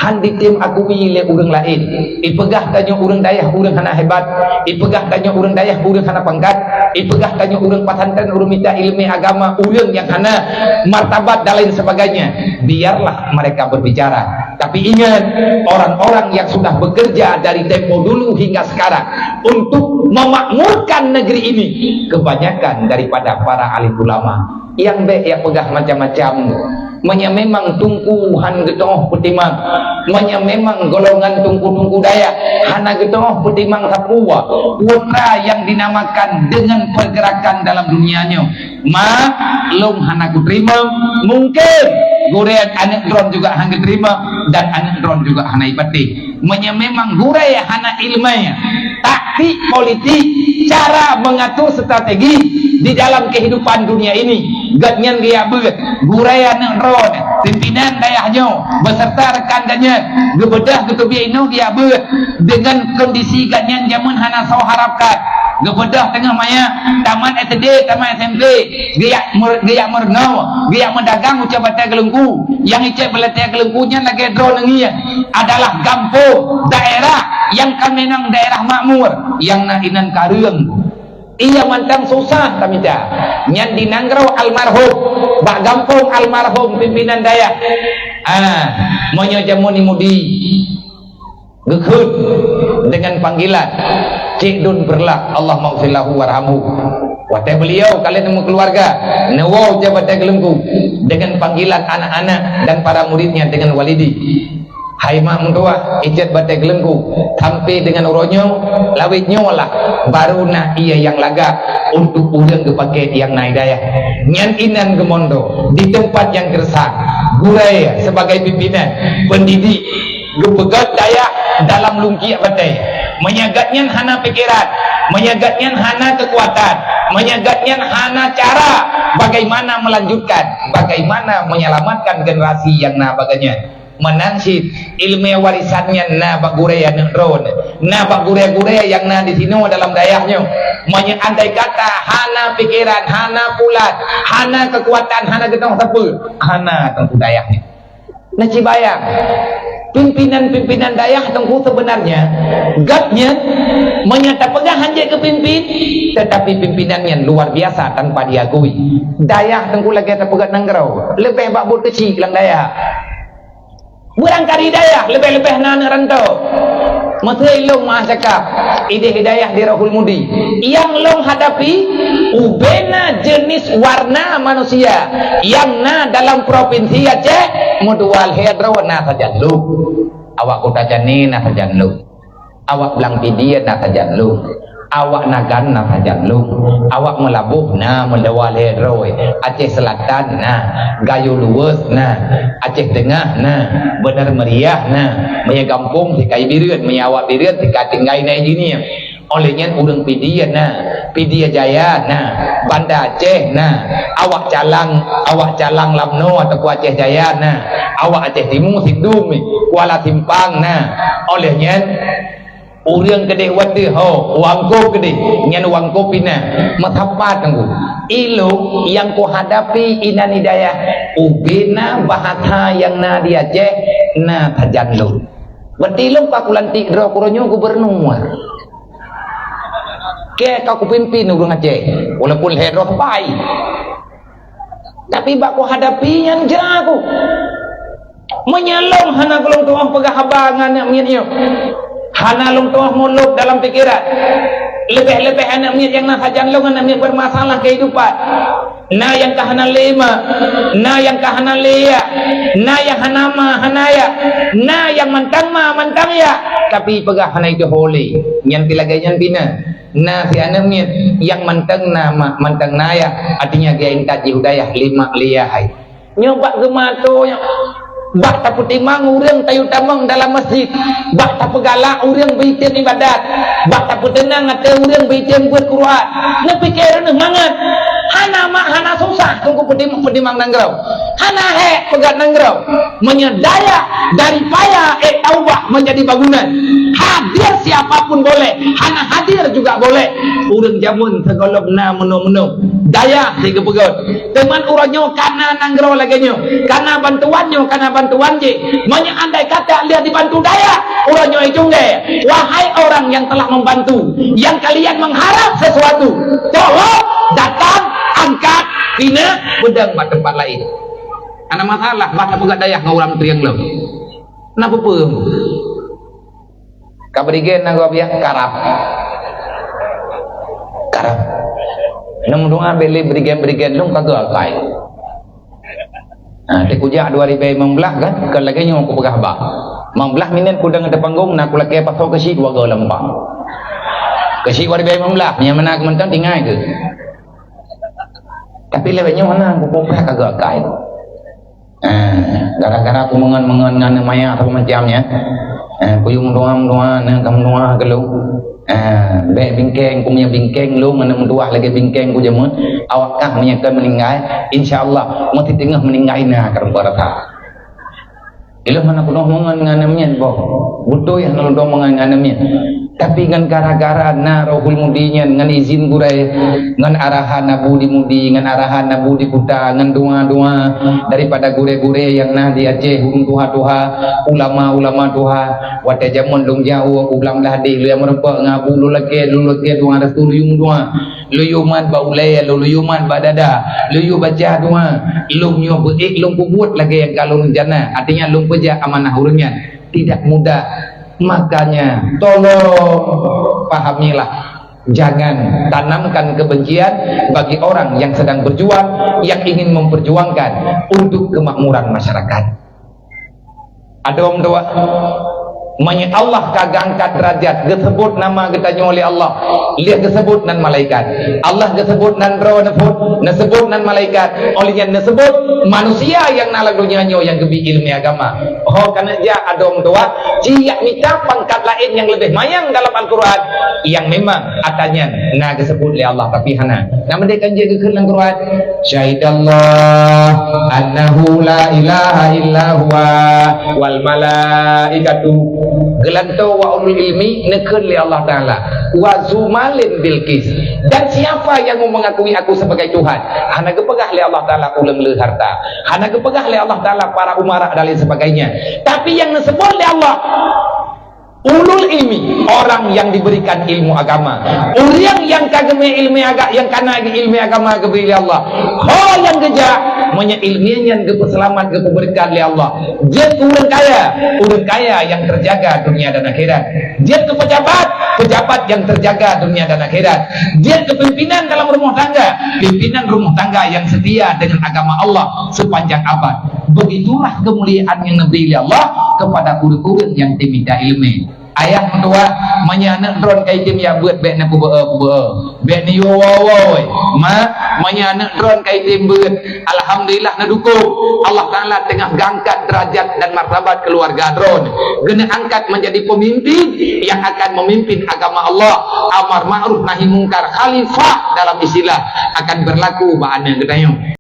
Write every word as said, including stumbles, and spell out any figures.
Hán ditem akui lé ureuëng laén. Ipeugah tanyoe ureuëng dayah ureuëng hana hebat. Ipeugah tanyoe ureuëng dayah ureuëng hana pangkat. Ipeugah tanyoe ureuëng pesantren ureuëng mita iéleumé agama ureuëng nyang hana martabat dan lain sebagainya. Biarlah mereka berbicara. Tapi ingat, orang-orang yang sudah bekerja dari tempo dulu hingga sekarang untuk memakmurkan negeri ini, kebanyakan daripada para alim ulama. Nyang bék jak peugah macam-macam. Meunyoe memang teungku hán geutanyoe peutimang, meunyoe memang golongan teungku-teungku dayah hana geutanyoe peutimang sapeue, putra yang dinamakan dengan pergerakan dalam dunia nyoe, ma, lôn hana kuteurimong, mungkin gurée aneuëk droen juga hán geuteurimong dan aneuëk droen juga hana ipatéh. Meunyoe memang gurée hana iéleumé, taktik politik, cara mengatur strategi di dalam kehidupan dunia ini, gobnyan geujak beuet, gurée aneuëk droen, pimpinan dayah nyoe beserta rekan gobnyan geubeudôh geuteubiet inoe geujak beuet dengan kondisi gobnyan jameun hana soe harapkan. Geubeudôh teungoh manyang, tamat S D, tamat S M P, geujak mer-, geujak meurunoe, geujak meudagang ucok batée keuleungku. Nyang icok batée keuleungku nyan lagée droe neungieng adalah gampông, daerah nyang ka meunan daerah makmur, nyang na inan kareueng. Nyang mantong susah tamita. Nyan di nanggroe almarhum, bak gampông almarhum pimpinan dayah. Ah, meunyoe jameun Imudi geukheun dengan panggilan Cik Dun Peureulak, Allahummaghfir lahu warhamhu. Watée beliau ka lheueh meukeuluwarga, neuwoe ucok batée keuleungku dengan panggilan anak-anak dan para muridnya dengan walidi. Hai mak meutuwah, icok batée keuleungku, sampai dengan uroe nyoe, lawét nyoe lah, baru na ié nyang lagak untuk ureuëng geupakék nyang na hidayah. Nyan inan geumondo di teumpat nyang keureusa, gurée sebagai pimpinan, pendidik, geupeugét dayah dalam lungkiek batée. Meunyoe gobnyan hana pikeran, meunyoe gobnyan hana keukuatan, meunyoe gobnyan hana cara bagaimana melanjutkan, bagaimana menyelamatkan generasi nyang na bak gobnyan. Meunan cit, iéleumé warisan nyan na bak gurée aneuëk droen, na bak gurée-gurée nyang na di sinoe dalam dayah nyoe. Meunyoe andai kata hana pikeran, hana pulan, hana keukuatan, hana geutanyoe sapeue, hana teungku dayah nyoe. Neuci bayang, pimpinan-pimpinan dayah teungku sebenarnya, gobnyan meunyoe tapeugah hán jeuet keu pimpin, tetapi pimpinan nyan luar biasa tanpa diakui. Dayah teungku lagée tapeugah nanggroe, leubeh bak buet keuchik lam dayah. Beurangkali dayah leubeh-leubeh na aneuk rantau. Meuseu ilong meuah cakap, idéh hidayah di Rohul Mudi. Nyang lôn hadapi, ubena jenis warna manusia nyang na dalam provinsi Aceh, meudua lhée droe na sajan lôn. Awak Kuta Jani na sajan lôn. Awak Blang Pidie na sajan lôn. Awak Nagan na sajan lôn. Awak Meulaboh na meudua lhée droe. Aceh Selatan na. Gayo Luwes na. Aceh Teungoh na. Beunar Meuriah na. Meunyoe gampông sika i Bireuen, meunyoe awak Bireuen sika tinggai na Injinia. Óh lheueh nyan ureuëng Pidie na. Pidie Jaya na. Banda Aceh na. Awak Calang, awak Calang Lamno ataupun Aceh Jaya na. Awak Aceh Timu Sidum, Kuala Simpang na. Óh lheueh nyan ureuëng keudeh watée ho, wangko keudeh, nyan wangko pih na. Meusapat teungku. Ilong nyang kuhadapi inan hidayah, ubena bahasa nyang na di Aceh, na sajan lôn. Berarti ilong pakulantik droe kuroe nyoe gubernur. Kée ka kupimpin ureuëng Aceh, walaupun lhée droe pai. Tapi bak kuhadapi nyan jra ku. Meunyoe lôn hana lôn tuoh peugah haba ngon aneuk miet nyoe, hana lôn tuoh mulod dalam pikeran, leubeh-leubeh aneuk miet nyang na sajan lôn, aneuk miet bermasalah kehidupan. Na nyang ka hana lé ma, na nyang ka hana lé yah, na nyang hana ma hana yah, na nyang mantong ma mantong yah, tapi peugah hana ituho lé. Nyan pih lagée nyan pih na. Na si aneuk miet nyang mantong na ma mantong na yah, artinya geuintat jih u dayah lé ma lé yah hai. Nyoe bak geumato nyoe, bak tapeutimang ureuëng tayue tamong dalam masjid, bak tapeugalak ureuëng beuitem iébadat, bak tapeuteunang até ureuëng beuitem beuet Quran. Neupike droeneueh mangat, hana mak hana susah teungku peutimang, peutimang nanggroe. Hana hék peugét nanggroe. Meunyoe dayah dari paya ék taubah menjadi bangunan, Hadir siapa pun boleh, hana hadir juga boleh. Ureuëng jameun sigohlom na meunoe-meunoe, dayah sigeupeugöt. Teuma uroe nyoe ka na nanggroe lagée nyoe, ka na bantuan nyoe, ka na bantuan jéh. Meunyoe andai kata lheueh jibantu dayah, uroe nyoe icunggée, wahai orang yang telah membantu, yang kalian mengharap sesuatu, tolong datang, angkat, pinah, beudang bak teumpat laén. Hana masalah, bak tapeugah dayah ngon ureuëng trieng lom. Na peue-peue. Ka berigen na gob ya, karab. Karab. Nang doa beli berigen-berigen lom kagak akai. Nah, di kujak dua ribu lima belas kan, kan lagée nyoe aku peugah bah. Lima belas minit ku deungon tepanggong, na ku lakée pasoe keusi dua go lempang. Keusi dua ribu lima belas, nyang mana aku mentang tinggai ke. Tapi lewat nyoe na aku peugah kagak akai. Eh, gara-gara aku mengon-mengon ngan maya apa macam ya. Eh, kuyung doa-doa na kamu doa gelo. Eh, bek bingkeng ku punya bingkeng lo mana mendoa lagi bingkeng ku jameun. Awak kah menyangka meninggai, insya Allah mesti tengah meninggai na kerumpa rasa. Ilmu mana penuh mengon ngan mian boh. Betul ya nalung dong mengon ngan mian. Tapi ngon gara-gara na Rohul Mudi nyan, ngon izin gurée, ngon arahan Abu di Mudi, ngon arahan Abu di Kuta, ngon doa-doa daripada gurée-gurée nyang na di Aceh, ureuëng tuha-tuha, ulama-ulama tuha, watée jameun lôn jak u blang blah deh, lôn meureumpok ngon Abu, lôn lakée, lôn lakée doa restu luyueng doa. Luyuman bak ulée, luyuman bak dada, luyue baca doa, lôn nyoe beuék lôn peubuet lagée nyang ka lôn rencana, artinya lôn peujak amanah ureuëng nyan. Tidak mudah. Makanya, tolong pahamilah. Jangan tanamkan kebencian bagi orang yang sedang berjuang, yang ingin memperjuangkan untuk kemakmuran masyarakat. Adong dua. Meunyoe Allah ka geuangkat derajat, geuseubut nama geutanyoe lé Allah, lheueh geuseubut nan malaikat. Allah geuseubut nan droe neupôt, neuseubut nan malaikat, óh lheueh nyan neuseubut manusia nyang na lam donya nyoe nyang geubi iéleumé agama. Ho ka neujak adong dua, ci jak mita pangkat laén nyang leubeh manyang dalam Al-Quran, nyang memang ata nyan na geuseubut lé Allah, tapi hana. Nama dia kan jeuet geukheun lam Quran? Syahidallah annahu la ilaha illa huwa wal malaikatu. Geulantoe wa ulul ilmi neukheun lé Allah Taala. Wa zumalin bilqis. Dan siapa yang mau mengakui aku sebagai Tuhan? Hana geupeugah lé Allah Taala uleng le harta. Hana geupeugah lé Allah Taala para umara dan lain sebagainya. Tapi yang disebut lé Allah ulul ilmi, orang yang diberikan ilmu agama. Ureuëng nyang ka geumé ilmu agama, nyang ka na ilmu agama geubri lé Allah. Ho nyang geujak, meunyoe ilmu nyan geupeuseulamat, geupeubeureukat lé Allah. Jeuet ureuëng kaya, ureuëng kaya yang terjaga dunia dan akhirat. Jeuet keu pejabat, pejabat yang terjaga dunia dan akhirat. Jeuet keu pimpinan dalam rumah tangga, pimpinan rumah tangga yang setia dengan agama Allah sepanjang abad. Begitulah kemuliaan yang diberi oleh Allah kepada ureuëng-ureuëng yang diminta ilmu. Ayah meutuah, meunyoe aneuk droen ka item jak beuet, bék na peubeuet-beuet, bék na yue woe-woe. Ma, meunyoe aneuk droen ka item beuet, alhamdulillah neudukung. Allah Taala teungoh geuangkat derajat dan martabat keluarga droen. Geuneuk angkat menjadi pemimpin yang akan memimpin agama Allah, amar ma'ruf nahi mungkar, khalifah dalam istilah akan berlaku bak aneuk geutanyoe.